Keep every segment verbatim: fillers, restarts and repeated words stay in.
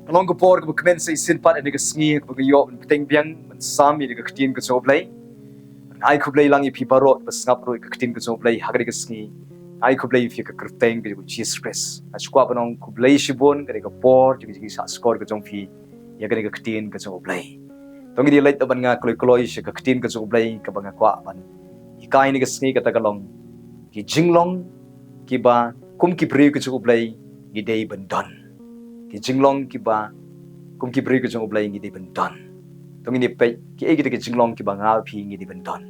Ka long ka por kaba kmen sa shisien pat ïa kane ka sngi kaba ngi ïoh ban bteng biang ban sam ïa kane ka ktien ka jong U Blei. Ai khublei lang ïa phi baroh ba sngap ruh ïa ka ktien ka jong U Blei ha kane ka sngi. Ai khublei ïa phi ha ka kyrteng ka jong U Jisu Khrist. Nga sngewkwah ban ong khublei shibun ha kane ka por jong ka jingshah skhor ka jong phi ïa kane ka ktien ka jong U Blei. To ngin ïa leit ban nga kloi kloi sha ka ktien ka jong U Blei kaba nga kwah ban hikai ha kane ka sngi, kata ka long ki jinglong kiba kum ki briew ka jong U Blei ngi dei ban don. Ki jinglong kiba kum ki briew ka jong U Blei ngi dei ban don. To ngin ïa peit kiei kita ki jinglong kiba nga phi ngi dei ban don.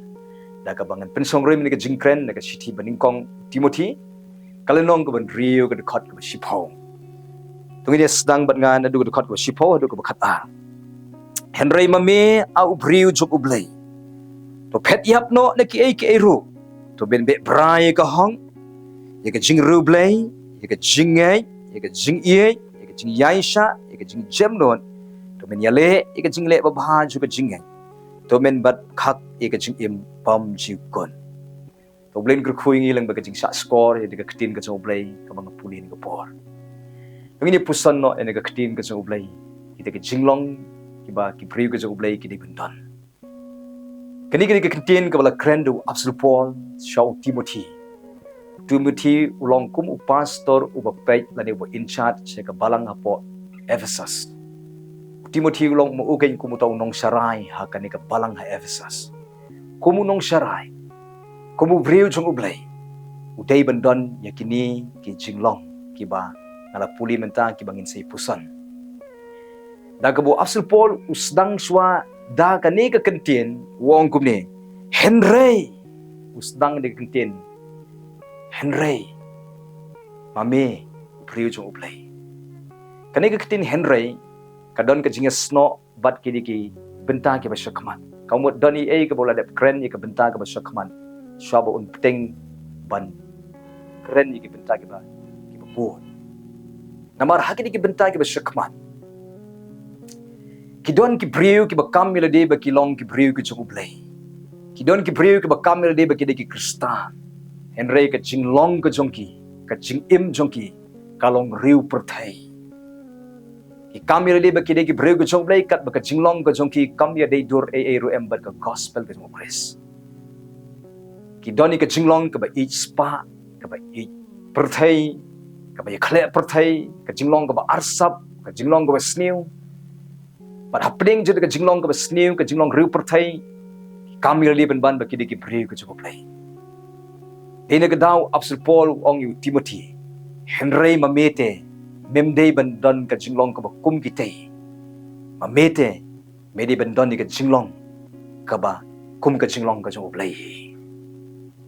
Da kaba ngan pynshong rim ïa ka jingkren na ka shithi ba nyngkong Timothi, ka lynnong kaba hynriew, ka dkhot kaba shiphew. To ngin ïa sdang bad nga naduh ka dkhot kaba shiphew haduh kaba khatar. Hynrei ma me, A u briew jong U Blei, to phet ïap noh na kiei kiei ruh. To men beh bha ïa ka hok, ïa ka jingriewblei, ïa ka jingngeit, ïa ka jingïeit, ïa ka jingïaishah, ïa ka jingjemnud. To men ïaleh ïa ka jingleh babha jong ka jingngeit. To men bat khak ïa ka jingim bymjukut. To U Blei un kyrkhu ïa ngi lyngba ka jingshah skhor ïa ka ktien ka jong U Blei kaba nga pule ha kane ka por. To ngin ïa puson noh ïa ka ktien ka jong U Blei. Kita ki jinglong kiba ki briew ka jong U Blei ki dei ban don. Kane ka dei ka ktien kaba la kren da u Apostol Paul sha u Timothi. Timothi u long kum u pastor uba peit lane uba in charge sha ka balang hapoh Ephesus. U Timothi u long ma u keiñ kum uta u nongsharai ha kane ka balang ha Ephesus. Kum u nongsharai, kum u briew jong U Blei, u dei ban don ïa kine ki jinglong kiba nga la pule mynta kiba ngin sa ïa puson. Da kaba u Apostol Paul u sdang shuwa da kane ka ktien, u ong kumne, hynrei, u sdang da ka ktien, hynrei ma me, u briew jong U Blei. Kane ka ktien hynrei ka don ka jingïasnoh bad kine ki bynta kiba shakhmat. Ka mut don ei ei kaba u la dep kren ïa ka bynta kaba shakhmat shuwa ba un bteng ban kren ïa ki bynta kiba, kiba bun. Namar ha kine ki bynta kiba shakhmat ki don ki briew kiba kam ïa lade ba ki long ki briew ki jong U Blei. Ki don ki briew kiba kam ïa lade ba ki dei ki Khristan. Hynrei ka jinglong ka jong ki, ka jingim jong ki ka long riew pyrthei. Ki kam ïa lade ba ki dei ki briew ka jong U Blei katba ka jinglong ka jong ki kam ïadei dur ei ei ruh em bad ka gospel ka jong U Khrist. Ki don ïa ka jinglong kaba ïeit spah, kaba ïeit pyrthei, kaba ïakhleh pyrthei, ka jinglong kaba arsap, ka jinglong kaba sniew. Bad hapdeng jong ka jinglong kaba sniew, ka jinglong riew pyrthei, kam ïa lade ban ban ba ki dei ki briew ka jong U Blei. Dei na ka daw u Apostol Paul u ong ïa u Timothi, hynrei ma me te, mem dei ban don ka jinglong kaba kum kitei. Ma me te, me dei ban don ïa ka jinglong kaba kum ka jinglong ka jong U Blei.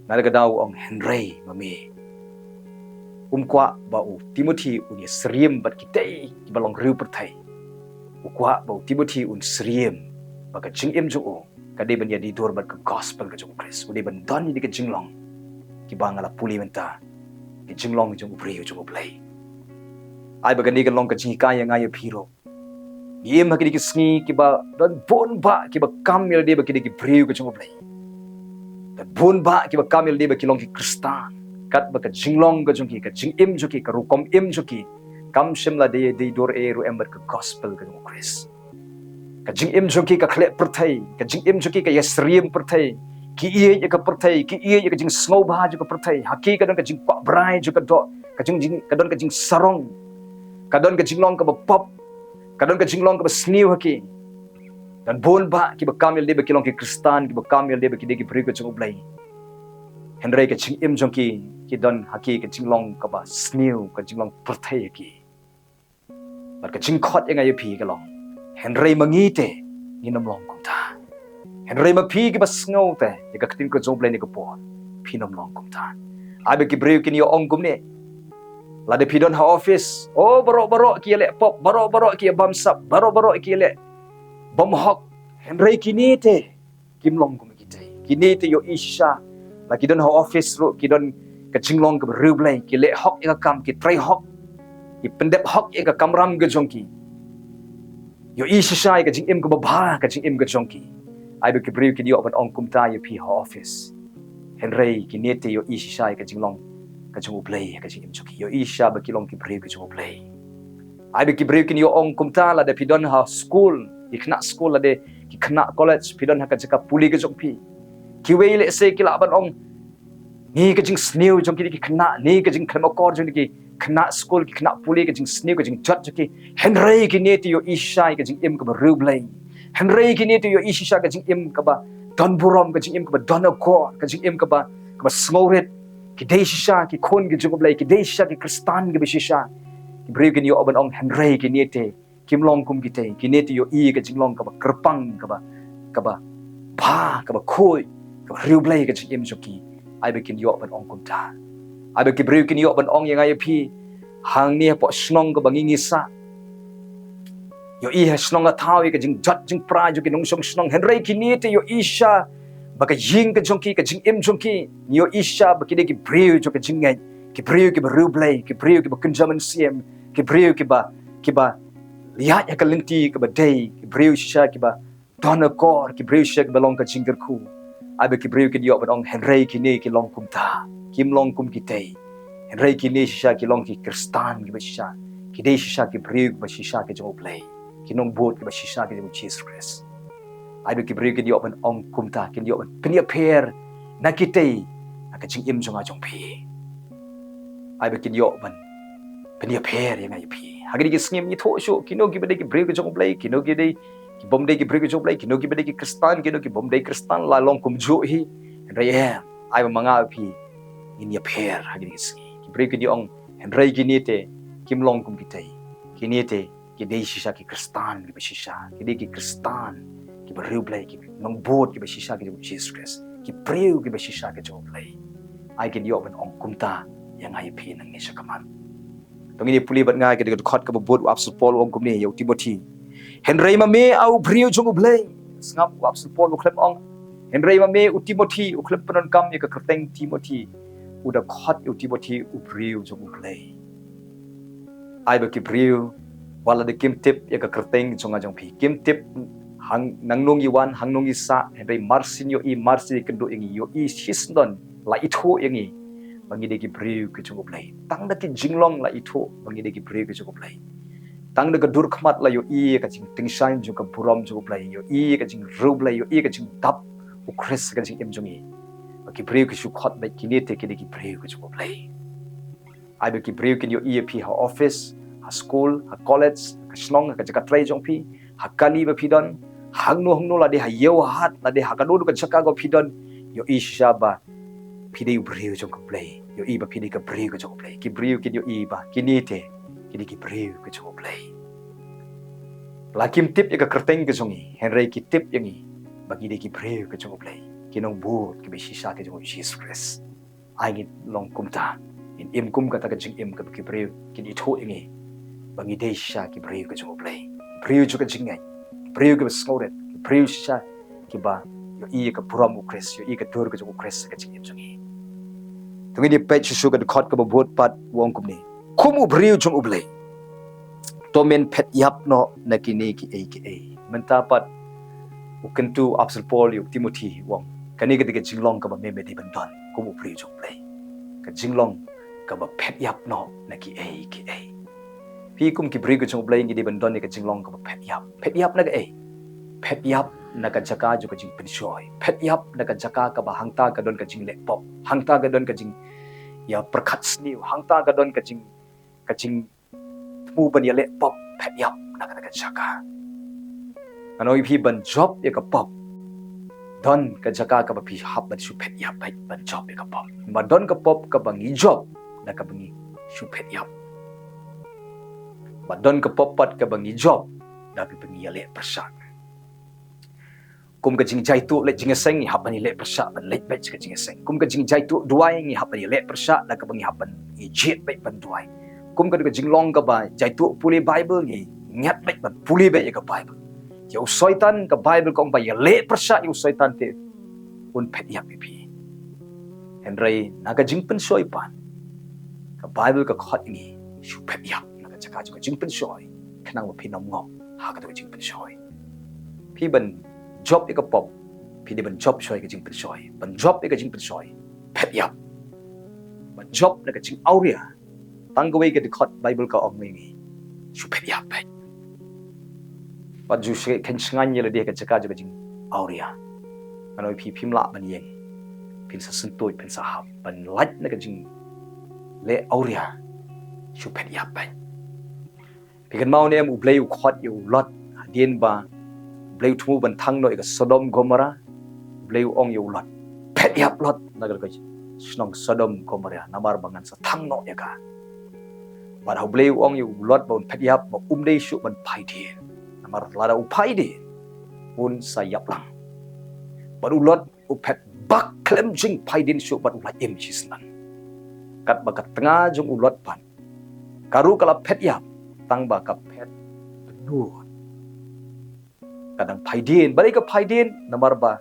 Na ka daw u ong hynrei ma me, um kwah ba u Timothi un ïasyriem bad kitei kiba long riew pyrthei. U kwah ba u Timothi un syriem ba ka jingim jong u ka dei ban ïadei dur bad ka gospel ka jong U Khrist. U dei ban don ïa ka jinglong kiba nga la pule mynta, ka jinglong jong u briew jong U Blei. Ai ba kane kan long ka jinghikai ïa nga ïa phi ruh. Ngi im ha kine ki sngi kiba don bun bah kiba kam ïa lade ba ki dei ki briew ka jong U Blei. Don bun bah kiba kam ïa lade ba ki long ki Khristan. Katba ka jinglong ka jong ki, ka jingim jong ki, ka rukom im jong ki kam shym la dei, dei dur ei ruh em bad ka gospel ka jong U Khrist. Ka jingim jong ki ka khleh pyrthei, ka jingim jong ki ka ïasyriem pyrthei. Ki ïeit ïa ka pyrthei, ki ïeit ïa ka jingsngewbha jong ka pyrthei. Ha ki ka don ka jingkwah brai jong ka doh, ka jing, jing, ka don ka jingsarong. Ka don ka jinglong kaba pop, ka don ka jinglong kaba sniew ha ki. Don bun bah kiba kam ïa lade ba ki long ki Khristan, kiba kam ïa lade ba ki dei ki briew ka jong U Blei. Hynrei ka jingim jong ki, ki don ha ki ka jinglong kaba sniew, ka jinglong pyrthei ha ki. Bad ka jingkhot ïa nga ïa phi ka long, hynrei ma ngi te, ngin ym long kumta. Hynrei ma phi kiba sngew te ïa ka ktien ka jong U Blei ha kane ka por, phin ym long kumta. Ai ba ki briew kin ïa ong kumne, lada phi don ha office, oh, baroh baroh ki ïaleh pop, baroh baroh ki ïabamsap, baroh baroh ki ïaleh bymhok. Hynrei kine te kim long kum kitei. Kine te ïohi shisha, la ki don ha office ruh ki don ka jinglong kaba riewblei, ki leh hok ïa ka kam, ki trei hok, ki pyndep hok ïa ka kamram ka jong ki. Ïohi shisha ïa ka jingim kaba bha, ka jingim ka jong ki. Ai ba ki briew kin ïoh ban ong kumta ïa phi ha office. Hynrei kine te ïohi shisha ïa ka jinglong ka jong U Blei ha ka jingim jong ki. Ïohi shisha ba ki long ki briew ka jong U Blei. Ai ba ki briew kin ïoh ong kumta, lada phi don ha skul, ki khynnah skul, lada ki khynnah college, phi don ha ka jaka pule ka jong phi. Kiwei lehse ki lah ban ong, ne ka jingsniew jong kine ki khynnah, ne ka jingkhlem akor jong ki khynnah skul, ki khynnah pule, ka jingsniew, ka jingjot jong ki. Hynrei kine te ïohi shisha ïa ka jingim kaba riewblei. Hynrei kine te ïohi shisha ka jingim kaba don burom, ka jingim kaba don akor, ka jingim kaba, kaba sngewrit. Ki dei shisha ki khun ki jong U Blei, ki dei shisha ki Khristan kiba shisha. Ki briew kin ïoh ban ong, hynrei kine te kim long kum kita, kine te ïohi ka jinglong kaba kyrpang, kaba, kaba bha, kaba khuid, kaba riewblei ka jingim jong ki. Ai ba kin ïoh ban ong kumta. Ai ba ki briew kin ïoh ban ong ïa nga ïa phi, hangne hapoh shnong kaba ngi ngi sah, ïohi ha shnong ha thaw ïa ka jingjot jingpra jong ki nongshong shnong, hynrei kine te ïohi shisha ba ka ïing ka jong ki, ka jingim jong ki, ngi ïohi shisha ba ki dei ki briew jong ka jingngeit, ki briew kiba riewblei, ki briew kiba kynja mynsiem, ki briew kiba, kiba ïaid ha ka lynti kaba dei, ki briew shisha kiba don akor, ki briew shisha kiba long ka jingkyrkhu. Ai ba ki briew kin ïoh ban ong, hynrei kine ki long kumta, kim long kum kita. Hynrei kine shisha ki long ki Khristan kiba shisha, ki dei shisha ki briew kiba shisha ki jong U Blei, ki nongbud kiba shisha ki jong U Jisu Khrist. Ai ba ki briew kin ïoh ban ong kumta, kin ïoh ban pynïapher na kita, na ka jingim jong nga jong phi. Ai ba kin ïoh ban pynïapher ïa nga ïa phi. Ha kine ki sngi ngim ithuh shuh kino kiba dei ki briew ki jong U Blei, kino ki dei ki bym dei ki briew ki jong U Blei, kino kiba dei ki Khristan, kino ki bym dei Khristan, la long kumjuh hi. Hynrei em, ai ba ma nga ïa phi ngin ïapher ha kine ki sngi. Ki briew kin ïoh ong, hynrei kine te kim long kum kita. Kine te ki dei shisha ki Khristan kiba shisha, ki dei ki Khristan kiba riewblei, ki nongbud kiba shisha ki jong U Jisu Khrist, ki briew kiba shisha ki jong U Blei. Ai kin ïoh ban ong kumta ïa nga ïa phi nangne shakhmat. To ngin ïa pule bad nga ïa ka dkhot kaba bud, u Apostol Paul u ong kumne ïa u Timothi. Hynrei ma me, a u briew jong U Blei. Sngap, u Apostol Paul u khlem ong, hynrei ma me, u Timothi, u khlem pyndonkam ïa ka kyrteng Timothi. U da khot ïa u Timothi u briew jong U Blei. Ai ba ki briew, wat la da kim tip ïa ka kyrteng jong nga jong phi, kim tip hang nangno ngi wan, hangno ngi sah, hynrei mar syn ïohi, mar syn ïakynduh ïa ngi, ïohi shisyndon, la ithuh ïa ngi ba ngi dei ki briew ki jong U Blei. Tang da ki jinglong la ithuh ba ngi dei ki briew ki jong U Blei. Tang da ka dur khmat la ïohi ïa ka jingtyngshaiñ jong ka burom jong U Blei, ïohi ïa ka jingriewblei, ïohi ïa ka jingdap U Khrist ha ka jingim jong ngi. Ba ki briew ki shu khot beit, kine te ki dei ki briew ki jong U Blei. Ai ba ki briew kin ïohi ïa phi ha office, ha skul, ha college, ha ka shnong, ha ka jaka trei jong phi, ha kali ba phi don, hangno hangno, la dei ha ïew ha hat, la dei ha kano kano ka jaka kaba phi don, ïohi shisha ba phi dei u briew jong U Blei, ïohi ba phi dei ka briew ka jong U Blei. Ki briew kin ïohi ba kine te ki dei ki briew ka jong U Blei. La kim tip ïa ka kyrteng ka jong ngi, hynrei ki tip ïa ngi ba ngi dei ki briew ka jong U Blei, ki nongbud kiba shisha ki jong U Jisu Khrist. Ai ngin long kumta, ngin im kum kata ka jingim kaba ki briew kin ithuh ïa ngi ba ngi dei shisha ki briew ka jong U Blei, ki briew jong ka jingngeit, ki briew kiba sngewrit, ki briew shisha kiba ïohi ïa ka burom U Khrist, ïohi ïa ka dur ka jong U Khrist ha ka jingim jong ngi. To ngin ïa peit shuh shuh ka dkhot kaba bud pat, u ong kumne. Kum u briew jong U Blei, to men phet ïap noh na kine kiei kiei. Mynta pat u kyntu u Apostol Paul ïa u Timothi u ong, kane ka dei ka jinglong kaba me me dei ban don kum u briew jong U Blei, ka jinglong kaba phet ïap noh na kiei kiei. Phi kum ki briew ka jong U Blei ngi dei ban don ïa ka jinglong kaba phet ïap. Phet ïap na kaei? Phet ïap na ka jaka jong ka jingpynshoi. Phet ïap na ka jaka kaba hangta ka don ka jingleh pop, hangta ka don ka jingïapyrkhat sniew, hangta ka don ka jing, ka jingthmu ban ïaleh pop. Phet ïap na kata ka jaka. Ngan ong ïa phi, ban jop ïa ka pop, don ka jaka kaba phi hap ban shu phet ïap beit ban jop ïa ka pop. Ba don ka pop kaba ngi jop da kaba ngi shu phet ïap. Ba don ka pop pat kaba ngi jop da kaba ngi ïaleh pyrshah. Kum ka jingjaituh leit jingïaseng, ngi hap ban ïaleh pyrshah ban leit beit sha ka jingïaseng. Kum ka jingjaituh duwai, ngi hap ban ïaleh pyrshah da kaba ngi hap ban, ngi jied beit ban duwai. Kum ka, ka jinglong kaba jaituh pule Baibl, ngi ngiat beit ban pule beit ïa ka Baibl. Ïa u Soitan, ka Baibl ka ong ba ïaleh pyrshah ïa u Soitan te un phet ïap ïa phi. Hynrei na ka jingpynshoi pat, ka Baibl ka khot ngi shu phet ïap na ka jaka jong ka jingpynshoi, khnang ba phin ym ngop ha kata ka jingpynshoi. Phi ban jop ïa ka pop, phi dei ban jop shoi ka jingpynshoi. Ban jop ïa ka jingpynshoi, phet ïap. Ban jop na ka jingawria, tang kawei ka dkhot Baibl ka ong ïa ngi, Shu phet ïap beit. Bad ju shu khein shngaiñ ïa lade ha ka jaka jong ka jingawria. Ngan ong ïa phi phim lah ban ïeng. Phin sa syntuid, phin sa hap ban lait na ka jingleh awria. Shu phet ïap beit. Phi kynmaw ne em, U Blei u khot ïa u Lot hadien ba U Blei u thmu ban thang noh ïa ka Sodom Gomorrah. U Blei u ong ïa u Lot, phet ïap Lot na ka shnong Sodom Gomorrah, namar ba ngan sa thang noh ïa ka. Bad ha U Blei u ong ïa u Lot ba un phet ïap, ba um dei shuh ban phai dien, namar lada u phai dien un sa ïap lang. Bad u Lot u phet bak khlem jingphai dien shuh bad u la im shisnem. Katba ka tnga jong u Lot pat ka ruh ka la phet ïap, tang ba ka phet bynnud. Ka dang phai dien, balei ka phai dien? Namar ba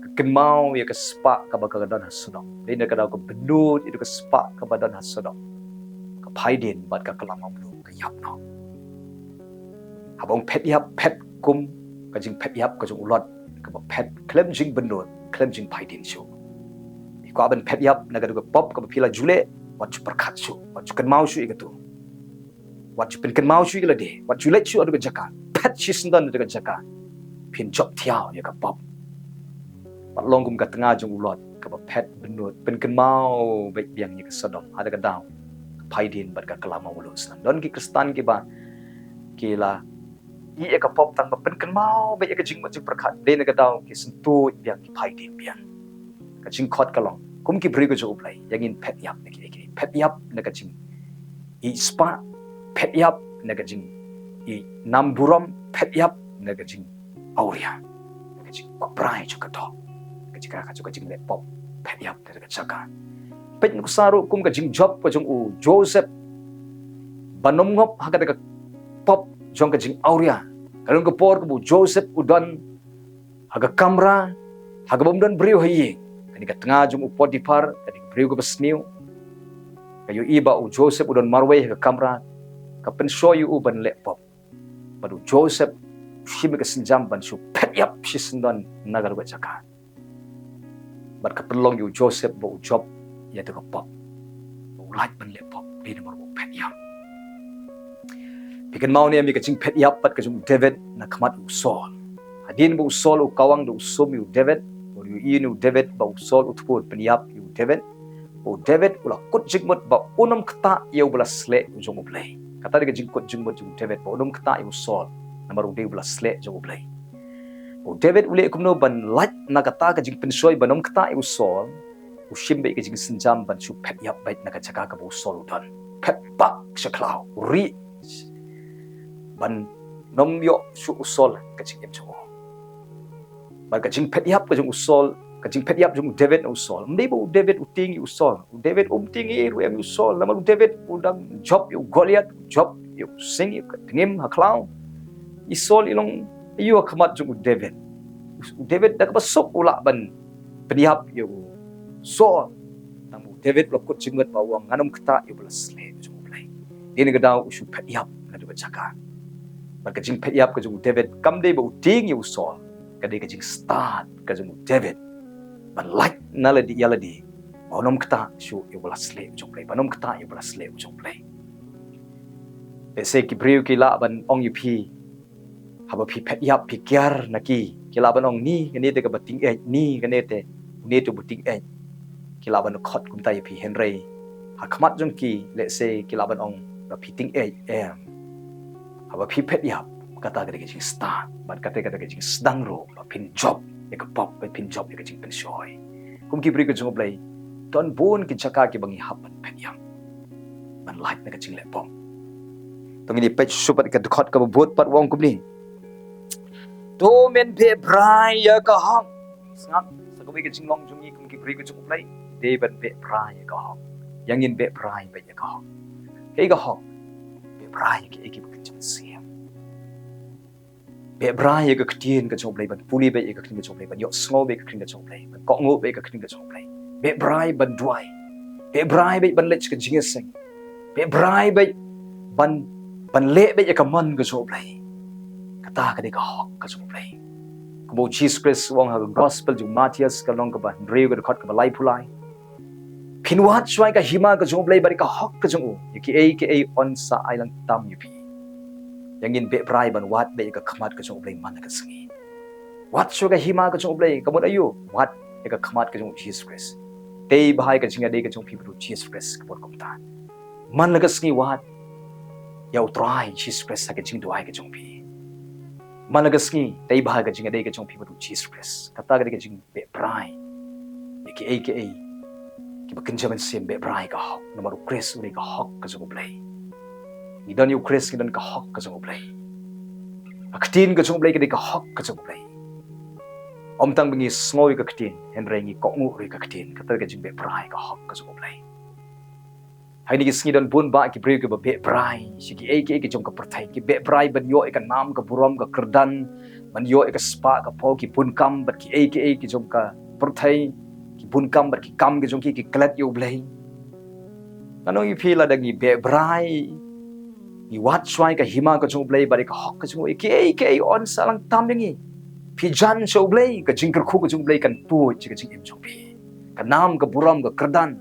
ka kynmaw ïa ka spah kaba ka don ha Sodom. Dei na ka daw ka bynnud ïa ka spah kaba don ha Sodom. Ka phai dien bad ka kylla mawluh, ka ïap noh. Haba ong phet ïap, phet kum ka jingphet ïap ka jong u Lot kaba phet khlem jingbynnud, khlem jingphai dien shuh. Phi kwah ban phet ïap na ka daw ka pop kaba phi la ju leh, wat ju pyrkhat shuh, wat ju kynmaw shuh ïa katu. Wat ju pynkynmaw shuh ïa lade, wat ju leit shuh ha ka jaka. Phet shisyndon ha ka jaka. Phin jop thiaw ïa ka pop. Bad long kum ka tnga jong u Lot kaba phet bynnud, pynkynmaw beit biang ïa ka Sodom, ha ka daw ka phai dien bad ka kylla mawluh shisnem. Don ki Khristan kiba ki la ïeh ïa ka pop tang ba pynkynmaw beit ïa ka jingmut jingpyrkhat, dei na ka daw ki syntuid biang, ki phai dien biang. Ka jingkhot ka long, kum ki briew ka jong U Blei, ïa ngin phet ïap na ki, ki, phet ïap na ka jingïeit spah, phet ïap na ka jingïeit nam burom, phet ïap na ka jingawria, na ka jingkhublei jong ka doh, ka jingkha ka jong ka jingleh pop, phet ïap na ka jaka. Peit nuksa ruh kum ka jingjop ka jong u Joseph ban ym ngop ha kata ka pop jong ka jingawria. Ka don ka por kaba u Joseph u don ha ka kamra, ha kaba ym don briew ha ïing. Kane ka tnga jong u Potiphar, kane ka briew kaba sniew, ka ïohi ba u Joseph u don marwei ha ka kamra, ka pynshoi ïa u ban leh pop. Bad u Joseph u shim ïa ka sienjam ban shu phet ïap shisyndon na ka ruh ka jaka. Bad ka pynlong ïa u Joseph ba u jop ïa kata ka pop. Ba u lait ban leh pop, dei namar ba u phet ïap. Phi kynmaw ne em ïa ka jingphet ïap pat ka jong u David na khmat u Saul. Hadien ba u Saul u kawang da u sum ïa u David, u ïohi ne u David ba u Saul u thmu pynïap ïa u David, u David u la kut jingmut ba un ym ktah ïa uba la sleh u jong U Blei. Kata dei ka jingkut jingmut jong u David ba un ym ktah ïa u Saul, namar u dei uba la sleh jong U Blei. U David u leh kumno ban lait na kata ka jingpynshoi ban ym ktah ïa u Saul? U shim beit ka jingsienjam ban shu phet ïap beit na ka jaka kaba u Saul u don. Phet bak sha khlaw, u rieh, ban ym ïoh shuh u Saul ka jingim jong u. Bad ka jingphet ïap ka jong u Saul, ka jingphet ïap jong u David na u Saul, ym dei ba u David u tieng ïa u Saul. U David um tieng ei ei ruh em ïa u Saul, namar u David u dang jop ïa u Goliath, u jop ïa u sing ïa ka tngim ha khlaw. I Saul i long aïu ha khmat jong u David? U David da kaba suk u lah ban pynïap ïa u Saul. Tang u David u la kut jingmut ba u ong, ngan ym ktah ïa uba la sleh jong U Blei. Dei na ka daw u shu phet ïap na kata ka jaka. Bad ka jingphet ïap ka jong u David kam dei ba u tieng ïa u Saul, ka dei ka jingstad ka jong u David ban lait na lade ïa lade, ba un ym ktah shuh ïa uba la sleh jong U Blei, ba un ym ktah ïa uba la sleh jong U Blei. Lehse ki briew ki lah ban ong ïa phi, haba phi phet ïap phi kiar na ki, ki lah ban ong, ni kane te kaba tyngeh, ni kane te, une te uba tyngeh. Ki lah ban khot kumta ïa phi, hynrei ha khmat jong ki, lehse ki lah ban ong ba phi tyngeh em. Haba phi phet ïap, kata ka dei ka jingstad, bad kata ka dei ka jingsdang ruh ba phin jop ïa ka pop, ba phin jop ïa ka jingpynshoi. Kum ki briew ka jong U Blei, don bun ki jaka kiba ngi hap ban phet ïap, ban lait na ka jingleh pop. To ngin ïa peit shuh pat ka dkhot kaba bud pat, u ong kumne: To men beh brai ïa ka hok. Sngap, sa kawei ka jinglong jong ngi kum ki briew ka jong U Blei, dei ban beh brai ïa ka hok. Ïa ngin beh brai beit ïa ka hok. Kaei ka hok? Beh brai ïa kiei kiba kynja mynsiem. Beh brai ïa ka ktien ka jong U Blei, ban pule beit ïa ka ktien ka jong U Blei, ban ïohsngew beit ïa ka ktien ka jong U Blei, ban kohnguh beit ïa ka ktien ka jong U Blei. Beh brai ban duwai. Beh brai beit ban leit sha ka jingïaseng. Beh brai beit ban, ban leh beit ïa ka mon ka jong U Blei. Kata ka dei ka hok ka jong U Blei. Kumba u Jisu Khrist u ong ha ka gospel jong u Mathaios ka lynnong kaba hynriew ka dkhot kaba laiphew lai: Phin wad shuwa ïa ka hima ka jong U Blei bad ïa ka hok ka jong u, ïa kiei kiei yn sa ai lang tam ïa phi. Ïa ngin beh brai ban wad beit ïa ka khmat ka jong U Blei man la ka sngi. Wad shuwa ka hima ka jong U Blei, ka mut aïu? Wad ïa ka khmat ka jong U Jisu Khrist. Tei bha ïa ka jingïadei ka jong phi bad U Jisu Khrist, ka mut kumta. Man la ka sngi wad ïa U Trai Jisu Khrist ha ka jingduwai ka jong phi. Man la ka sngi tei bha ïa ka jingïadei ka jong phi bad U Jisu Khrist. Kata ka dei ka jing beh brai ïa kiei kiei kiba kynja mynsiem. Beh brai ïa ka hok, namar U Khrist u dei ka hok ka jong U Blei. Ngi don ïa U Khrist, ngi don ka hok ka jong U Blei. Ka ktien ka jong U Blei ka dei ka hok ka jong U Blei. Ym tang ba ngi sngew ïa ka ktien, hynrei ngi kohnguh ruh ïa ka ktien. Kata ka jingbeh brai ïa ka hok ka jong U Blei. Ha kine ki sngi don bun bah ki briew kiba beh brai sha kiei kiei ki jong ka pyrthei. Ki beh brai ban ïoh ïa ka nam ka burom ka kyrdan, ban ïoh ïa ka spah ka phew, ki bun kam bad kiei kiei ki jong ka pyrthei, ki bun kam bad ki kam ki jong ki, ki klet ïa U Blei. Ngan ong ïa phi, lada ngi beh brai, ngi wad shuwa ïa ka hima ka jong U Blei bad ïa ka hok ka jong U Blei, kiei kiei yn sah lang tam ïa ngi. Phi jan sha U Blei, ka jingkyrkhu ka jong U Blei kan tuid sha ka jingim jong phi. Ka nam ka burom ka kyrdan,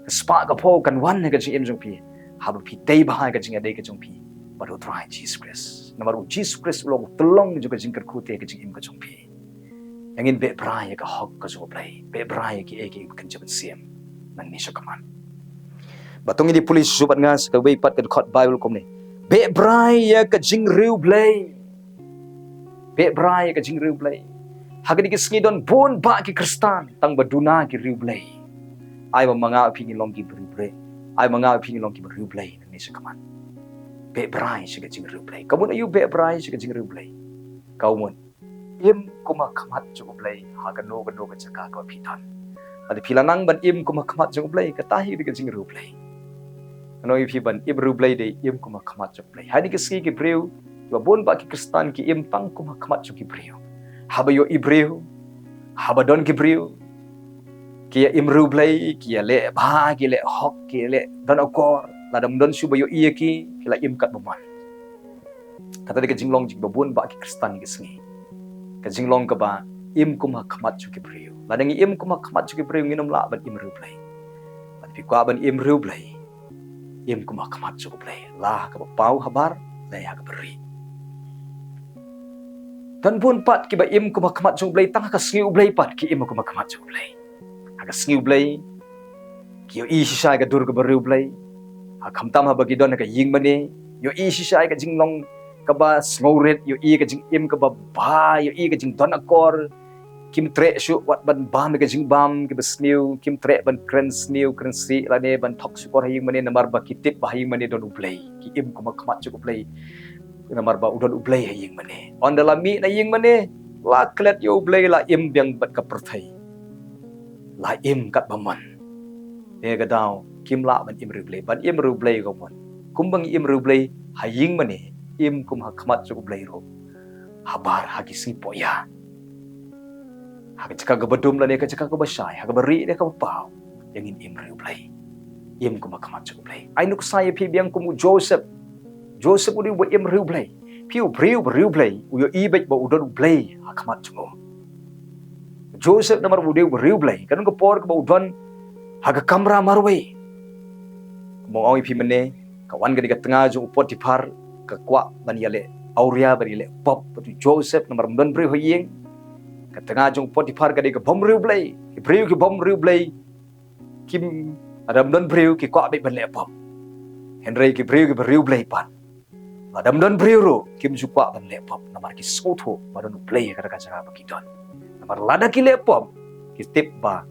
ka spah ka phew kan wan ha ka jingim jong phi haba phi tei bha ha ka jingïadei ka jong phi bad U Trai Jisu Khrist. Namar U Jisu Khrist u long u tyllong jong ka jingkyrkhu te ha ka jingim ka jong phi. Ïa ngin beh brai ïa ka hok ka jong U Blei, beh brai ïa kiei kiei kiba kynja mynsiem nangne sha khmat. Ba to ngin ïa pule shuh bad nga sa kawei pat ka dkhot Baibl kumne: Beh brai ïa ka jingriewblei. Beh brai ïa ka jingriewblei. Ha kine ki sngi don bun bah ki Khristan tang ba duna ki riewblei. Ai ba ma nga phi ngin long kiba riewblei. Ai ma nga phi ngin long kiba riewblei nangne sha khmat. Beh brai sha ka jingriewblei. Ka mut aïu beh brai sha ka jingriewblei? Ka mut im kum ha khmat jong U Blei ha kano kano ka jaka kaba phi don. Lada phi la nang ban im kum ha khmat jong U Blei, kata hi dei ka jingriewblei. Ngan ong ïa phi, ban im riewblei dei im kum ha khmat jong U Blei. Ha kine ki sngi ki briew, kiba bun bah ki Khristan ki im tang kum ha khmat jong ki briew. Haba ïohi briew, haba don ki briew, ki ïa im riewblei, ki ïa leh bha, ki leh hok, ki leh don akor. Lada ym don shuh ba ïohi ïa ki, ki la im katba mon. Kata dei ka jinglong jong kiba bun bah ki Khristan kine ki sngi. Ka jinglong kaba im kum ha khmat jong ki briew. Lada ngi im kum ha khmat jong ki briew, ngin ym lah ban im riewblei. Lada phi kwah ban im riewblei, im kum ha khmat jong U Blei, la ha kaba paw habar, la ha kaba rieh. Don bun pat kiba im kum ha khmat jong U Blei, tang ha ka sngi U Blei pat ki im kum ha khmat jong U Blei. Ha ka sngi U Blei ki ïohi shisha ïa ka dur kaba riewblei. Ha, khamtam haba ki don ha ka ïingmane, ïohi shisha ïa ka jinglong kaba sngewrit, ïohi ïa ka jingim kaba bha, ïohi ïa ka jingdon akor. Kim treh shuh wat ban bam ïa ka jingbam kaba sniew, kim treh ban kren sniew kren siej lane ban thok shukor ha ïingmane, namar ba ki tip ba ha ïingmane don U Blei. Ki im kum ha khmat jong U Blei. Namar ba u don U Blei ha ïingmane. Ynda la mih na ïingmane, la klet ïa U Blei, la im biang bad ka pyrthei. La im katba mon. Te ka daw kim lah ban im riewblei. Ban im riewblei ka mut, kumba ngi im riewblei ha ïingmane, im kum ha khmat jong U Blei ruh habar ha ki sngi pohïa. Ha ka jaka kaba dum lane ka jaka kaba shai, ha kaba rieh ne kaba paw, ïa ngin im riewblei. Im kum ha khmat jong U Blei. Ai nuksa ïa phi biang kum u Joseph. Joseph u dei uba im riewblei. Phi, u briew ba riewblei u ïohi beit ba u don U Blei ha khmat jong u. Joseph namar ba u dei uba riewblei, ka don ka por kaba u don ha ka kamra marwei. Kumba nga ong ïa phi mynne, ka wan ka dei ka tnga jong u Potiphar, ka kwah ban ïaleh awria, ban ïaleh pop bad u Joseph namar ym don briew ha ïing. Ka tnga jong u Potiphar ka dei ka bym riewblei. Ki briew ki bym riewblei kim, lada ym don briew ki kwah beit ban leh pop. Hynrei ki briew kiba riewblei pat, lada ym don briew ruh kim ju kwah ban leh pop, namar ki sngewthuh ba don U Blei ha kata ka jaka ba ki don. Namar lada ki leh pop, ki tip ba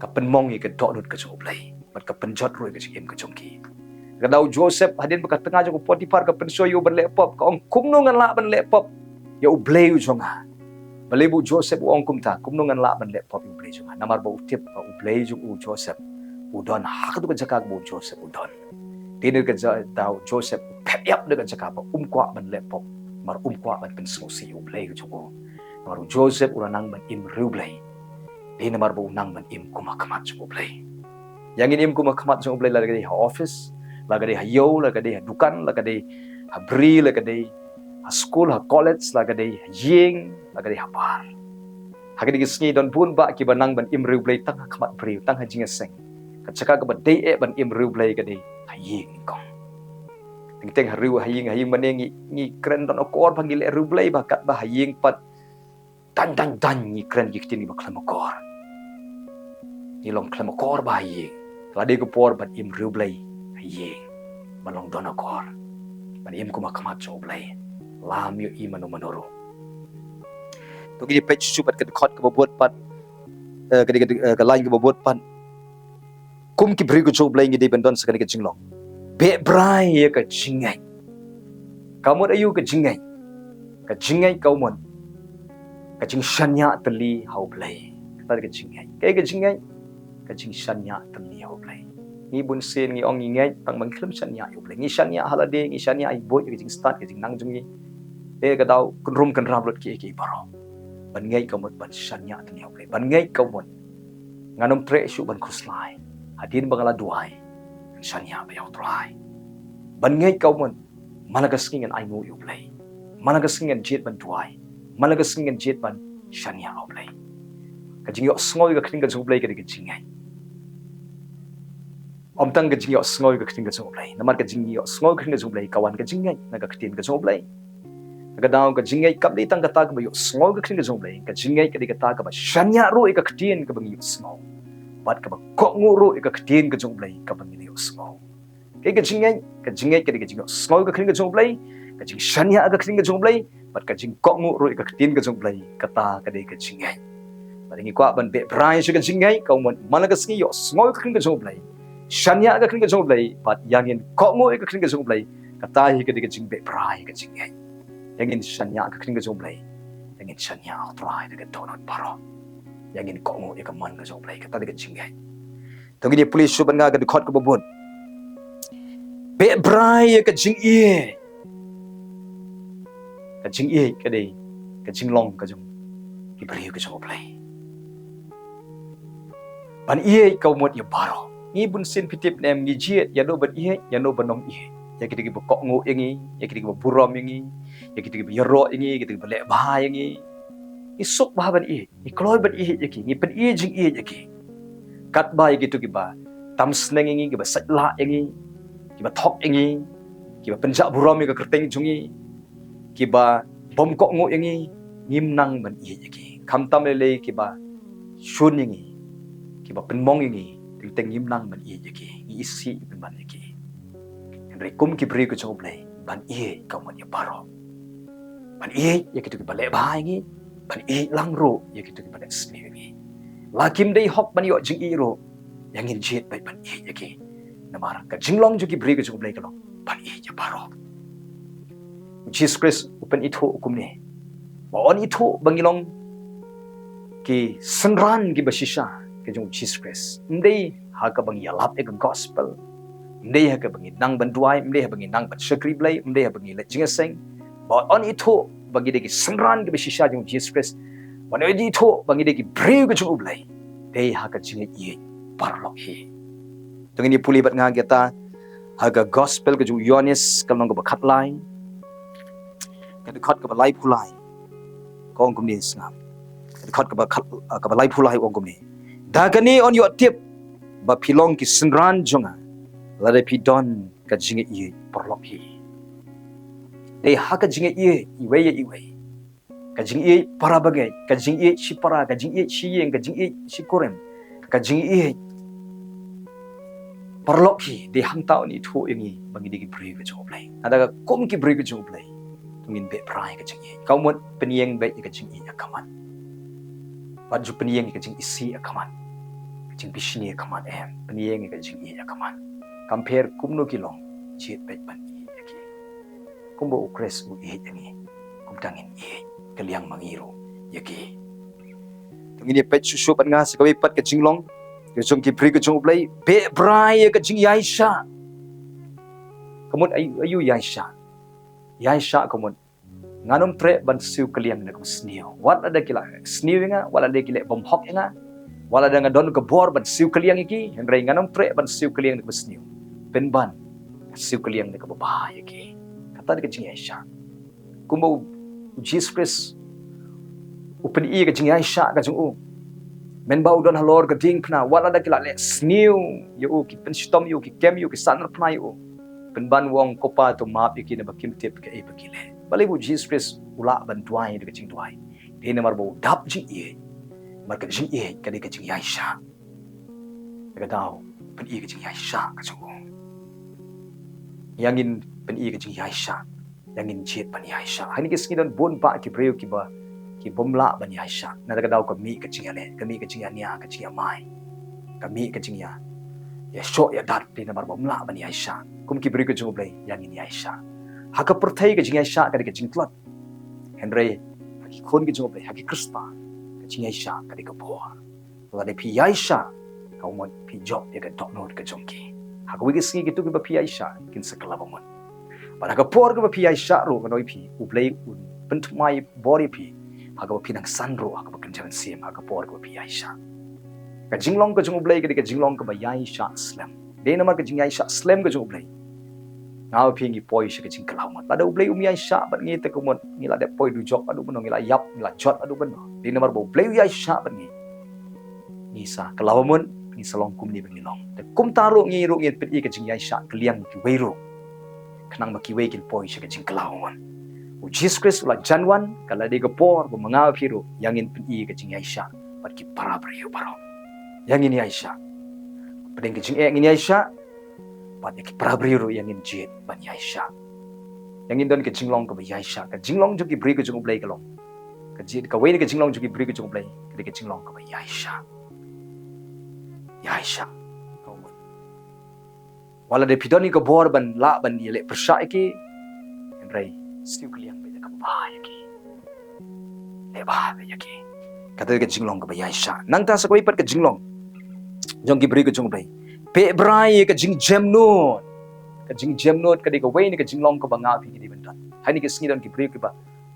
ka pynmong ïa ka dohnud ka jong U Blei bad ka pynjot ruh ïa ka jingim ka jong ki. Ka daw Joseph, hadien ba ka tnga jong u Potiphar ka pynshoi ïa u ban leh pop, ka ong, kumno ngan lah ban leh pop ïa U Blei u jong nga? Balei ba u Joseph u ong kumta, kumno ngan lah ban leh pop ïa U Blei jong nga? Namar ba u tip ba U Blei jong u Joseph u don ha katu ka jaka kaba u Joseph u don. Te na ka ja-, daw Joseph u phet ïap na ka jaka ba um kwah ban leh pop, namar um kwah ban pynsngewsih ïa U Blei ka jong u. Namar u Joseph u la nang ban im riewblei. Te namar ba u nang ban im kum ha khmat jong U Blei. Ïa ngin im kum ha khmat jong U Blei, la ka dei ha office, la ka dei ha ïew, la ka dei ha dukan, la ka dei ha bri, la ka dei ha skul, ha college, la ka dei ha ïing, la ka dei ha bar. Ha kine ki sngi don bun bah kiba nang ban im riewblei tang ha khmat briew, tang ha jingïaseng. Ka jaka kaba dei eh ban im riewblei ka dei ha ïing nyngkong. Teng ha riew ha ïing ha ïing mane ngi, ngi kren don akor ba ngi leh riewblei ba katba ha ïing pat dang dang dang ngi kren ki ktien kiba khlem akor. Ngi long khlem akor ba ha ïing. Lada ka por ban im riewblei ha ïing, ban long don akor, ban im kum ha khmat jong U Blei. Lam ïohi mano mano ruh. To ngi peit shuh shuh pat ka dkhot kaba bud pat, eh, ka, ka, ka line kaba bud pat. Kum ki briew ka jong U Blei ngi dei ban don sa kane ka jinglong. Beh brai ïa ka jingngeit. Ka mut aïu ka jingngeit? Ka jingngeit ka mut ka jingshaniah tylli ha U Blei. Kata ka jingngeit. Kaei ka jingngeit? Ka jingshaniah tylli ha U Blei. Ngi bun sien ngi ong ngi ngeit tang ba ngi khlem shaniah ïa U Blei. Ngi shaniah ha lade, ngi shaniah ïa ki buit, ïa ka jingstad, ka jingnang jong ngi. Eh, ka daw kynrum kynram lut kiei kiei baroh. Ban ngeit ka mut ban shaniah tylli ha U Blei. Ban ngeit ka mut ngan ym treh shuh ban khuslai. Hadien ba nga la duwai, ngan shaniah beit ïa U Trai. Ban ngeit ka mut man la ka sngi ngan ainguh ïa U Blei. Man la ka sngi ngan jied ban duwai. Man la ka sngi ngan jied ban shaniah ïa U Blei. Ka jingïohsngew ïa ka ktien ka jong U Blei ka dei ka jingngeit. Ym tang ka jingïohsngew ïa ka ktien ka jong U Blei. Namar ka jingïohsngew ïa ka ktien ka jong U Blei ka wan ka jingngeit na ka ktien ka jong U Blei. Ka daw ka jingngeit kam dei tang kata kaba ïohsngew ïa ka ktien ka jong U Blei. Ka jingngeit ka dei kata kaba shaniah ruh ïa ka ktien kaba ngi ïohsngew. Bad kaba kohnguh ruh ïa ka ktien ka jong U Blei kaba ngi ïohsngew. Ka, ka jingngeit, ka jingngeit ka dei ka jingïohsngew ïa ka ktien ka jong U Blei, ka jingshaniah ïa ka ktien ka jong U Blei, bad ka jingkohnguh ruh ïa ka ktien ka jong U Blei, kata ka dei ka jingngeit. Bad ngi kwah ban beh brai sha ka jingngeit, ka mut man la ka sngi ïohsngew ïa ka ktien ka jong U Blei, shaniah ïa ka ktien ka jong U Blei, bad ïa ngin kohnguh ïa ka ktien ka jong U Blei, kata hi ka dei ka jingbeh brai ïa ka jingngeit. Ïa ngin shaniah ïa ka ktien ka jong U Blei, ïa ngin shaniah ïa U Trai da ka dohnud baroh. Ïa ngin kohnguh ïa ka mon ka jong U Blei, kata dei ka jingngeit. To ngin ïa pule shuh bad nga ka dkhot kaba bud. Beh brai ïa ka jingïeit. Ka jingïeit ka dei ka jinglong ka jong ki briew ka jong U Blei. Ban ïeit ka mut ïa baroh. Ngi bun sien phi tip ne em ngi jied ïano ban ïeit, ïano ban ym ïeit. Ïa kito kiba kohnguh ïa ngi, ïa kito kiba burom ïa ngi, ïa kito kiba ïaroh ïa ngi, ïa kito kiba leh bha ïa ngi. Ngi suk bha ban ïeit, ngi kloi ban ïeit ïa ki, ngi pyni jingïeit ïa ki. Katba ïa kito kiba tam sneng ïa ngi, kiba sait lah ïa ngi, kiba thok ïa ngi, kiba pynjah burom ïa ka kyrteng jong ngi, kiba bym kohnguh ïa ngi, ngim nang ban ïeit ïa ki. Khamtam lei lei kiba shun ïa ngi, kiba pynmong ïa ngi, teng teng ngim nang ban ïeit ïa ki, ngi isih pynban ïa ki. Hynrei kum ki briew ka jong U Blei, ban ïeit ka mut ïa baroh. Ban ïeit ïa kito kiba leh bha ïa ngi, ban ïeit lang ruh ïa kito kiba leh sniew ïa ngi. La kim dei hok ban ïoh jingïeit ruh, ïa ngin jied beit ban ïeit ïa ki. Namar ka jinglong jong ki briew ka jong U Blei ka long ban ïeit ïa baroh. U Jisu Khrist u pynithuh kumne. Ba yn ithuh ba ngi long ki synran kiba shisha ka jong U Jisu Khrist. Ym dei ha kaba ngi ïalap ïa ka gospel. Ym dei ha kaba ngi nang ban duwai, ym dei ha kaba ngi nang ban shakri Blei, ym dei ha kaba ngi leit jingïaseng. Ba yn ithuh ba ngi dei ki synran kiba shisha jong U Jisu Khrist. Ba yn ithuh ba ngi dei ki briew ka jong U Blei. Dei ha ka jingïeit paralok hi. To ngin ïa pule bad nga kita ha ka gospel ka jong u Ïoannis ka lynnong kaba khatlai. Ka dkhot kaba laiphew lai. Ka ong kumne sngap. Ka dkhot kaba khat, kaba laiphew lai ong kumne. Da kane yn ïoh tip ba phi long ki synran jong nga. Lada phi don ka jingïeit paralok hi. Dei ha ka jingïeit iwei ïa iwei. Ka jingïeit para bangeit, ka jingïeit shipara, ka jingïeit shiïing, ka jingïeit shikurim, ka jingïeit paralok hi, dei hangta yn ithuh ïa ngi ba ngi dei ki briew ka jong U Blei. Lada ka kum ki briew ka jong U Blei, to ngin beh brai ka jingïeit. Ka mut pynïeng beit ïa ka jingïeit ïa ka mat. Bad ju pynïeng ïa ka jingisih ïa ka mat. Ka jingbishni ïa ka mat em, pynïeng ïa ka jingïeit ïa ka mat. Kam pher kumno ki long, jied beit ban ïeit ïa ki. Kumba U Khrist u ïeit ïa ngi. Kumta ngin ïeit, ka liang ma ngi ruh ïa ki. To ngin ïa peit shuh shuh bad nga sa kawei pat ka jinglong ka jong ki briew ka jong U Blei, beh brai ïa ka jingïaishah. Ka mut aïu, aïu ïaishah? Ïaishah ka mut ngan ym treh ban siew kylliang na kaba sniew. Wat lada ki la sniew ïa nga, wat lada ki la bym hok ïa nga, wat lada nga don ka bor ban siew kylliang ïa ki, hynrei ngan ym treh ban siew kylliang na kaba sniew. Pynban siew kylliang na kaba bha ïa ki. Kata dei ka jingïaishah. Kumba u Jisu Khrist u pyni ka jingïaishah ka jong u. Mynba u don halor ka diengphna, wat lada ki la leh sniew ïa u, ki pynshitom ïa u, ki kem ïa u, ki sahnarphna ïa u, Pynban u ong, Ko Pa, to map ïa ki, naba kim tip kaei ba ki leh. Balei ba u Jisu Khrist u lah ban duwai da ka jingduwai? Dei namar ba u dap jingïeit. Namar ka jingïeit ka dei ka jingïaishah. Ka daw pyni ka jingïaishah ka jong u. Ïa ngin pyni ka jingïaishah. Ïa ngin jied ban ïaishah. Ha kine ki sngi don bun bah ki briew kiba, ki bym lah ban ïaishah. Na kata ka daw ka mih ka jingïaleh, ka mih ka jingïania, ka jingïamai. Ka mih ka jingïa, ïashoh ïadat, dei namar ba ym lah ban ïaishah. Kum ki briew ka jong U Blei, ïa ngin ïaishah. Ha ka pyrthei ka jingïaishah ka dei ka jingtlot. Hynrei ha ki khun ka jong U Blei, ha ki Khristan, ka jingïaishah ka dei ka bor. Lada phi ïaishah, ka mut phi jop ïa ka dohnud ka jong ki. Ha kawei ka sngi kito kiba phi ïaishah kin sa kylla ba mut. Bad ha ka por kaba phi ïaishah ruh, ngan ong ïa phi, U Blei un pynthymmai bor ïa phi ha kaba phi nang san ruh ha kaba kynja mynsiem, ha ka por kaba phi ïaishah. Ka jinglong ka jong U Blei ka dei ka jinglong kaba ïaishah slem. Dei namar ka jingïaishah slem ka jong U Blei, nga bad phi ngi poi sha ka jingkylla ba mut. Lada U Blei um ïaishah bad ngi te ka mut ngi la dep poi dujok haduh mynno, ngi la ïap, ngi la jot haduh mynno. Dei namar ba U Blei u ïaishah bad ngi, ngi sa kylla ba mut, ngi sa long kumne ba ngi long. Te kumta ruh ngi ruh ngin pyni ka jingïaishah kylliang kiwei ruh, khnang ba kiwei kin poi sha ka jingkylla ba mut. U Jisu Khrist u la jan wan, ka la dei ka por ba ma nga bad phi ruh ïa ngin pyni ka jingïaishah bad ki para briew baroh. Ïa ngin ïaishah. Pdeng ka jingeh ngin ïaishah, bad ïa ki para briew ruh ïa ngin jied ban ïaishah. Ïa ngin don ka jinglong kaba ïaishah. Ka jinglong jong ki briew ka jong U Blei ka long, ka jied, kawei na ka jinglong jong ki briew ka jong U Blei ka dei ka jinglong kaba ïaishah. Ïaishah. Wat lada phi don ïa ka bor ban lah ban ïaleh pyrshah ïa ki, hynrei siew kylliang beit da kaba bha ïa ki. Leh bha beit ïa ki. Kata ka jinglong kaba ïaishah. Nangta sa kawei pat ka jinglong jong ki briew ka jong U Blei, peit bha ïa ka jingjemnud. Ka jingjemnud ka dei kawei na ka jinglong kaba nga bad phi ngi dei ban don. Ha kine ki sngi don ki briew kiba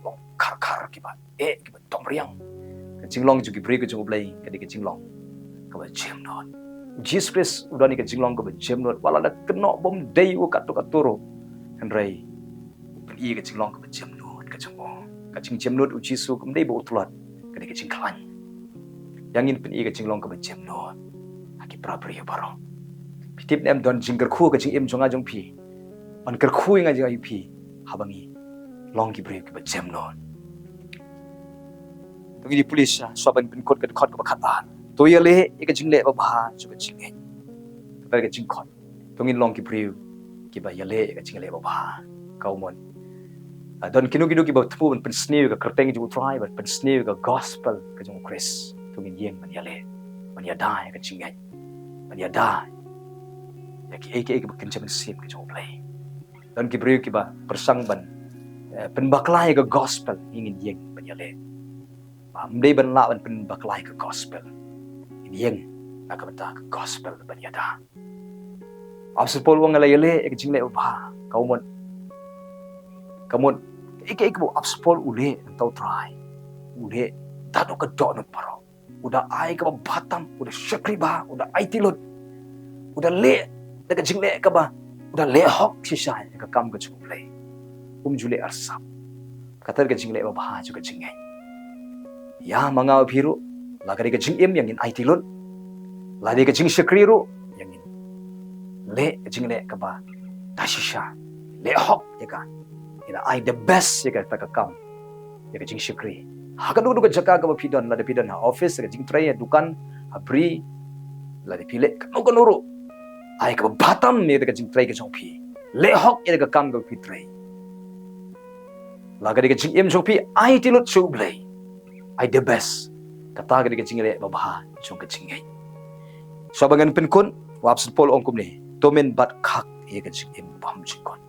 long khar khar, kiba eh, kiba dom riang. Ka jinglong jong ki briew ka jong U Blei ka dei ka jinglong kaba jemnud. U Jisu Khrist u don ïa ka jinglong kaba jemnud, wat lada kynnoh bym dei u katto katto ruh, hynrei u pyni ka jinglong kaba jemnud ka jong u. Ka jingjemnud U Jisu kam dei ba u tlot, ka dei ka jingkhlaiñ. Ïa ngin pyni ka jinglong kaba jemnud ha ki para briew baroh. Phi tip ne em, don jingkyrkhu ka jingim jong nga jong phi. Ban kyrkhu ïa nga jong nga ïa phi haba ngi long ki briew kiba jemnud. To ngin ïa pule sha, shuwa ban pynkut ka dkhot kaba khatar. To ïaleh ïa ka jingleh babha jong ka jingngeit. Kata ka jingkhot. To ngin long ki briew kiba ïaleh ïa ka jingleh babha. Ka mut, ah, don kino kino kiba thmu ban pynsniew ïa ka kyrteng jong U Trai, ban pynsniew ïa ka gospel ka jong U Khrist. To ngin ïeng ban ïaleh, ban ïada ïa ka jingngeit, ban ïada ïa kiei kiei kiba kynja mynsiem ka jong U Blei. Don ki briew kiba pyrshang ban, eh, pynbakla ïa ka gospel, ngin ïeng ban ïaleh. Ba ym dei ban lah ban pynbakla ïa ka gospel, ngin ïeng na ka bynta ka gospel ban ïada. U Apostol Paul u ong, nga la ïaleh ïa ka jingleh babha. Ka mut, ka mut, ïa kaei kaba u Apostol Paul u leh na ka bynta U Trai, u leh da ka dohnud baroh. U da ai kaba bha tam, u da shakri bha, u da aiti lut, u da leh da ka jingleh kaba, u da leh hok shisha ïa ka kam ka jong U Blei. Um ju leh arsap. Kata ka jingleh babha jong ka jingngeit. Ïa ma nga ma phi ruh, la ka dei ka jingim ïa ngin aiti lut, la dei ka jingshakri ruh, ïa ngin leh ka jingleh kaba da shisha, leh hok ïa ka, ïa ngin ai the best ïa kata ka kam, ïa ka jingshakri. Ha kano kano ka jaka kaba phi don, lada phi don ha office, ha ka jingtrei, ha dukan, ha bri, lada phi leh kano kano ruh, ai kaba bha tam ïa ka jingtrei ka jong phi. Leh hok ïa ka kam kaba phi trei. La ka dei ka jingim jong phi, aiti lut sha U Blei. Ai the best. Kata ka dei ka jingleh babha jong ka jingngeit. Shuwa ba ngan pynkut, u Apostol Paul u ong kumne, to men bat khak ïa ka jingim bymjukut.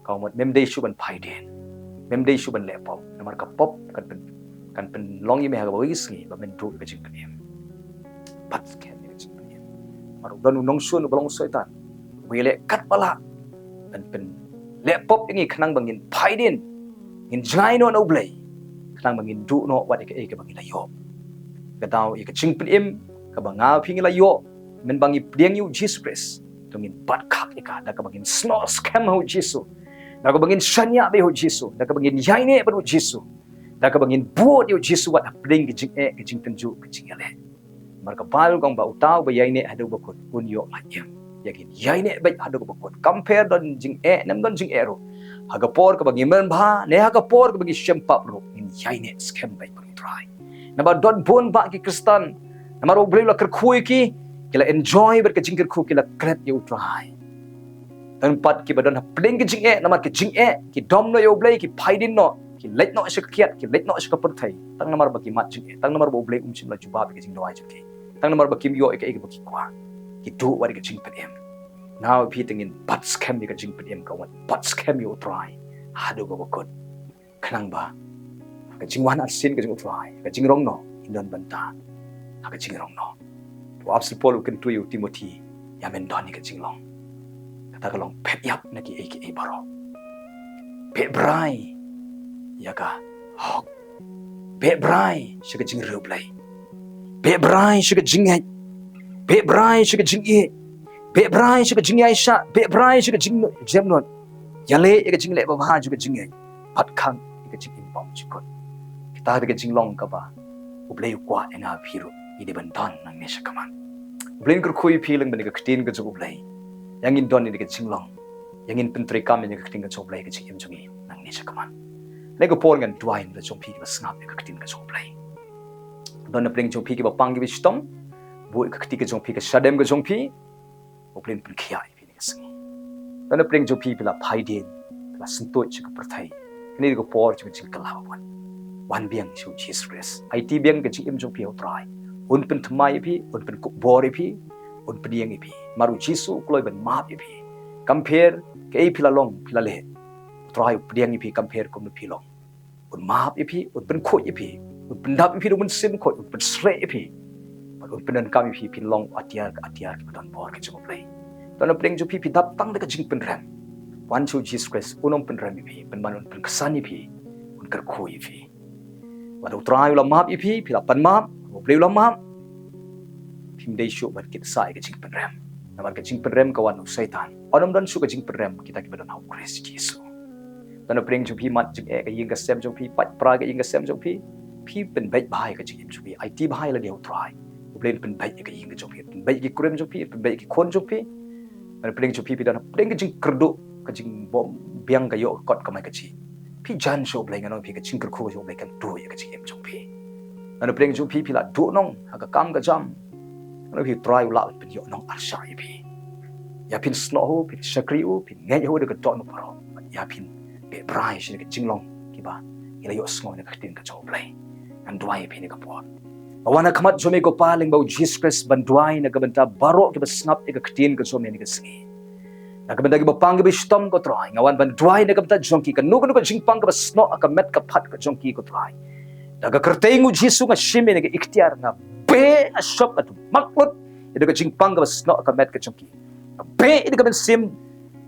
Ka mut mem dei shuh ban phai dien, mem dei shuh ban leh pop. Namar ka pop kan pyn, kan pynlong ïa me ha kawei ka sngi ba men duh ïa ka jingpynim. Bat skhem ïa ka jingpynim. Namar u don u nongshun uba long u Soitan, u ïaleh katba lah ban pynleh pop ïa ngi khnang ba ngin phai dien, ngin jngai noh na U Blei, khnang ba ngin duh noh wat ïa kaei kaba ngi la ïoh. Ka daw ïa ka jingpynim kaba nga phi ngi la ïoh mynba ngi pdiang ïa U Jisu Khrist, to ngin bat khak ïa ka da kaba ngin snoh skhem ha U Jisu, da kaba ngin shaniah beit ha U Jisu, da kaba ngin ïaineh bad U Jisu, da kaba ngin bud ïa U Jisu wat hapdeng ka jingeh, ka jingtynjuh, ka jingïaleh. Namar ka Baibl ka ong ba uta uba ïaineh haduh ba kut un ïoh lait im. ïa ngi, ïaineh beit haduh kaba kut. Kam pher don jingeh ne ym don jingeh ruh, ha ka por kaba ngi mynbha ne ha ka por kaba ngi shem pap ruh, ngin ïaineh skhem beit bad U Trai. Namar don bun bah ki Khristan, namar U Blei u la kyrkhu ïa ki, ki la enjoy bad ka jingkyrkhu, ki la klet ïa U Trai. Tang pat kiba don hapdeng ka jingeh, namar ka jingeh, ki dom noh ïa U Blei, ki phaidien noh, ki leit noh sha ka kiad, ki leit noh sha ka pyrthei. Tang namar ba ki mad jingeh, tang namar ba U Blei um shym la jubab ïa ka jingduwai jong ki, tang namar ba kim ïoh ïa kaei kaba ki kwah, ki duh wat ïa ka jingpynim. Nga bad phi te ngin bat skhem ïa ka jingpynim, ka wan bat skhem ïa U Trai haduh kaba kut. Khnang ba ha ka jingwan arsien ka jong U Trai, ha ka jingrong noh, ngin don bynta ha ka jingrong noh. U Apostol Paul u kyntu ïa u Timothi, ïa men don ïa ka jinglong. Kata ka long phet ïap na kiei kiei baroh. Beh brai ïa ka hok. Beh brai sha ka jingriewblei. Beh brai sha ka jingngeit. Beh brai sha ka jingïeit. Beh brai sha ka jingïaishah. Beh brai sha ka jingjemnud. Ïaleh ïa ka jingleh babha jong ka jingngeit, bad khang ïa ka jingim bymjukut. Kata ka dei ka jinglong kaba U Blei u kwah ïa nga bad phi ruh ngi dei ban don nangne shakhmat. U Blei un kyrkhu ïa phi lyngba kane ka ktien ka jong U Blei. Ïa ngin don ïa ka jinglong, ïa ngin pyntreikam ïa ka ktien ka jong U Blei ha ka jingim jong ngi nangne shakhmat. Kane ka por ngan duwai na ka bynta jong phi kiba sngap ïa ka ktien ka jong U Blei. Don na pdeng jong phi kiba pang kiba shitom, buh ïa ka kti ka jong phi, ka shadem ka jong phi. U Blei un pynkhiah ïa phi ha kane ka sngi. Don na pdeng jong phi, phi la phaidien, phi la syntuid sha ka pyrthei. Kane ka dei ka por jong ka jingkylla bad wan biang sha U Jisu Khrist. Aiti biang ka jingim jong phi ha U Trai. Un pynthymmai ïa phi, un pynkup bor ïa phi, un pdiang ïa phi. Namar U Jisu u kloi ban map ïa phi. Kam pher kaei phi la long, phi la leh, U Trai u pdiang ïa phi kam pher kumno phi long. Un map ïa phi, un pynkhuid ïa phi, un pyndap ïa phi da U Mynsiem Bakhuid, un pynshlei ïa phi, bad un pyndonkam ïa phi phin long atiar ka atiar kiba don bor ka jong U Blei. Don na pdeng jong phi, phi dap tang da ka jingpynrem. Wan sha U Jisu Khrist, un ym pynrem ïa phi, pynban un pynksan ïa phi, un kyrkhu ïa phi. Wat U Trai u la map ïa phi, phi la pan map, U Blei u la map. Phim dei shuh ban kit sah ïa ka jingpynrem. Namar ka jingpynrem ka wan na u Soitan. Ym don shuh ka jingpynrem kita kiba don ha U Khrist Jisu. Don na pdeng jong phi mad jingeh ka ïing ka sem jong phi, pait pra ka ïing ka sem jong phi. Phi pynbeit bha ïa ka jingim jong phi, aiti bha ïa lade ha U Trai. U Blei un pynbeit ïa ka ïing ka jong phi, pynbeit ïa ki kurim jong phi, pynbeit ïa ki khun jong phi. Don na pdeng jong phi, phi don na pdeng ka jingkyrduh, ka jingbym biang ka ïoh ka kot kamai kajih. Phi jan sha U Blei, ngan ong ïa phi ka jingkyrkhu ka jong U Blei kan duh ïa ka jingim jong phi. Don na pdeng jong phi, phi la duhnong ha ka kam ka jam. Ngan ong ïa phi U Trai u lah ban pynïoh nong arshah ïa phi. Ïa phin snoh ha u, phin shakri ha u, phin ngeit ha u da ka dohnud baroh. Ïa phin beh brai sha ka jinglong kiba ngi la ïohsngew na ka ktien ka jong U Blei. Ngan duwai ïa phi ha kane ka por. Nga wan ha khmat jong me ko Pa lyngba U Jisu Khrist ban duwai na ka bynta baroh kiba sngap ïa ka ktien ka jong me ha kane ka sngi. Na ka bynta kiba pang kiba shitom ko Trai, nga wan ban duwai na ka bynta jong ki, kano kano ka jingpang kaba snoh ha ka met ka phad ka jong ki ko Trai. Da ka kyrteng U Jisu nga shim ïa ka iktiar, nga beh, nga shop, nga tympak lut ïa ka jingpang kaba snoh ha ka met ka jong ki. Nga beh ïa ka mynsiem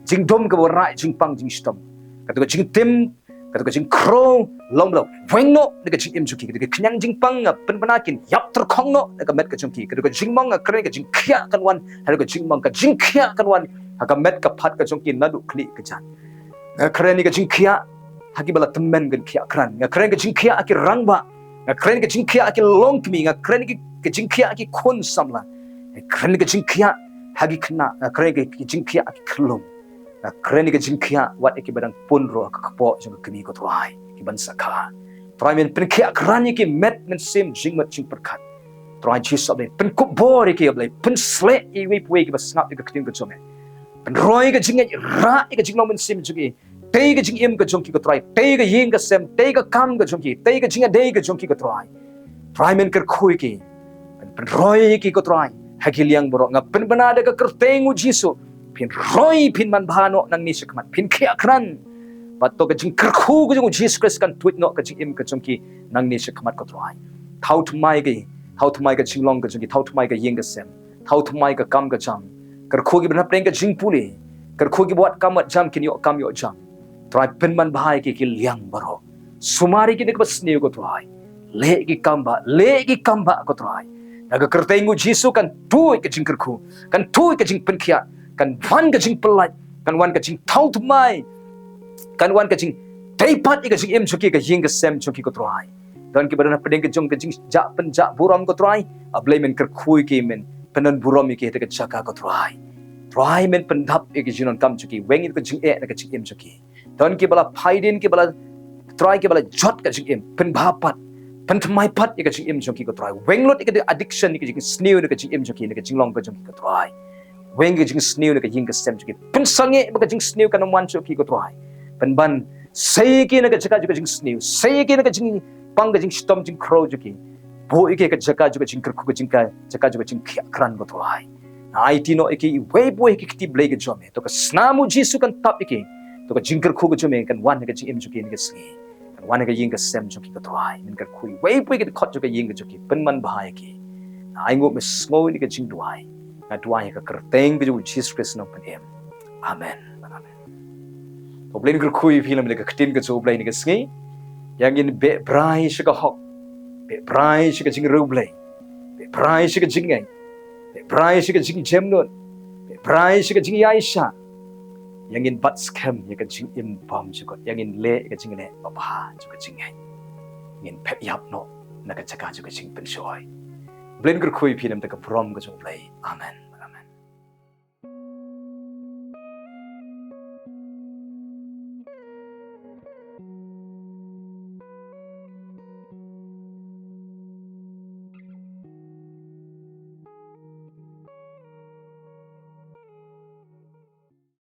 jingdum kaba wanrah jingpang jingshitom. Kato ka jingtim, kato ka jingkhrew, long ba la weng noh na ka jingim jong ki. Kato ka khñiang jingpang nga pynbna kin ïap tyrkhong noh na ka met ka jong ki. Kato ka jingmong nga kren ka jingkhiah kan wan ha ka jingmong, ka jingkhiah kan wan ha ka met ka phad ka jong ki naduh khlieh ka jan. Nga kren ka jingkhiah ha kiba la tymmen kan khiah krat. Nga kren ka jingkhiah ha ki rangbah. Nga kren ka jingkhiah ha ki longkmie. Nga kren ka jingkhiah ha ki khun samla. Nga kren ka jingkhiah ha ki khynnah. Nga kren ka jingkhiah ha ki khyllung. Nga kren ka jingkhiah wat ïa kiba dang pun ruh ha ka kpoh jong ka kmie ko Trai, kiban sa kha. Trai men pynkhiah krat ïa ki, met, mynsiem, jingmut jingpyrkhat. Trai Jisu, Blei pynkup bor ïa ki, Blei pynshlei ïa iwei pa iwei kiba sngap ïa ka ktien ka jong me. Pynroi ka jingngeit, rah ïa ka jinglong mynsiem jong ki. Tei ka jingim ka jong ki ko Trai, tei ka ïing ka sem, tei ka kam ka jong ki, tei ka jingïadei ka jong ki ko Trai. Trai men kyrkhu ïa ki, pynroi ïa ki ko Trai ha ki liang baroh. Nga pynbna da ka kyrteng U Jisu, phin roi, phin manbha noh nangne shakhmat, phin khiah krat. Bad to ka jingkyrkhu ka jong U Jisu Khrist kan tuid noh ka jingim ka jong ki nangne shakhmat ko Trai. Thaw thymmai ki, thaw thymmai ka jinglong ka jong ki, thaw thymmai ka ïing ka sem, thaw thymmai ka kam ka jam. Kyrkhu kiba na pdeng ka jingpule, kyrkhu kiba wad kam wad jam kin ïoh kam ïoh jam. Trai pynmanbha ïa ki ha ki liang baroh. Sumar ïa ki da kaba sniew ko Trai. Leh ïa ki kam bah, leh ïa ki kam bah ko Trai. Da ka kyrteng U Jisu kan tuid ka jingkyrkhu, kan tuid ka jingpynkhiah, kan wan ka jingpyllait, kan wan ka jingthaw thymmai, kan wan ka jingtei pat ïa ka jingim jong ki, ka ïing ka sem jong ki ko Trai. Don kiba don ha pdeng ka jong ka jingjah pynjah burom ko Trai. A Blei men kyrkhu ïa ki, men pyndon burom ïa ki ha kata ka jaka ko Trai. Trai men pyndap ïa ki jingdonkam jong ki, weng ïa ka jingeh na ka jingim jong ki. Don kiba la phai dien, kiba la, Trai, kiba la jot ka jingim, pynbha pat, pynthymmai pat ïa ka jingim jong ki, ko Trai. Weng lut ïa ka addiction, ïa ka jingsniew na ka jingim jong ki, na ka jinglong ka jong ki, ko Trai. Weng ïa ka jingsniew na ka ïing ka sem jong ki. Pynsangeh ba ka jingsniew kan ym wan sha ki, ko Trai. Pynban sei ki na ka jaka jong ka jingsniew, sei ki na ka jingpang, ka jingshitom jingkhrew jong ki. Buh ïa ki ha ka jaka jong ka jingkyrkhu, ka jingka, jaka jong ka jingkhiah krat, ko Trai. Aiti noh ïa ki iwei pa iwei ha ki kti blei ka jong me. To ka snam u Jisu kan tap ïa ki. To ka jingkyrkhu ka jong me kan wan ha ka jingim jong ki ha kane ka sngi. Kan wan ha ka ïing ka sem jong ki, ko Trai. Men kyrkhu iwei pa iwei ha ka dkhot jong ka ïing ka jong ki. Pynman bha ïa ki. Nga ainguh, me sngew ïa ka jingduwai. Nga duwai ha ka kyrteng ka jong u Jisu Khrist, Nongpynim. Amen. Amen. To U Blei un kyrkhu ïa phi lem bad ka ktien ka jong U Blei ha kane ka sngi. Ïa ngin beh brai sha ka hok, beh brai sha ka jingriewblei, beh brai sha ka jingngeit, beh brai sha ka jingjemnud, beh brai sha ka jingïaishah. Ïa ngin bat skhem ïa ka jingim bymjukut, ïa ngin leh ïa ka jingleh babha jong ka jingngeit. Ngin phet ïap noh na ka jaka jong ka jingpynshoi. U Blei un kyrkhu ïa phi lem bad ka burom ka jong U Blei. Amen.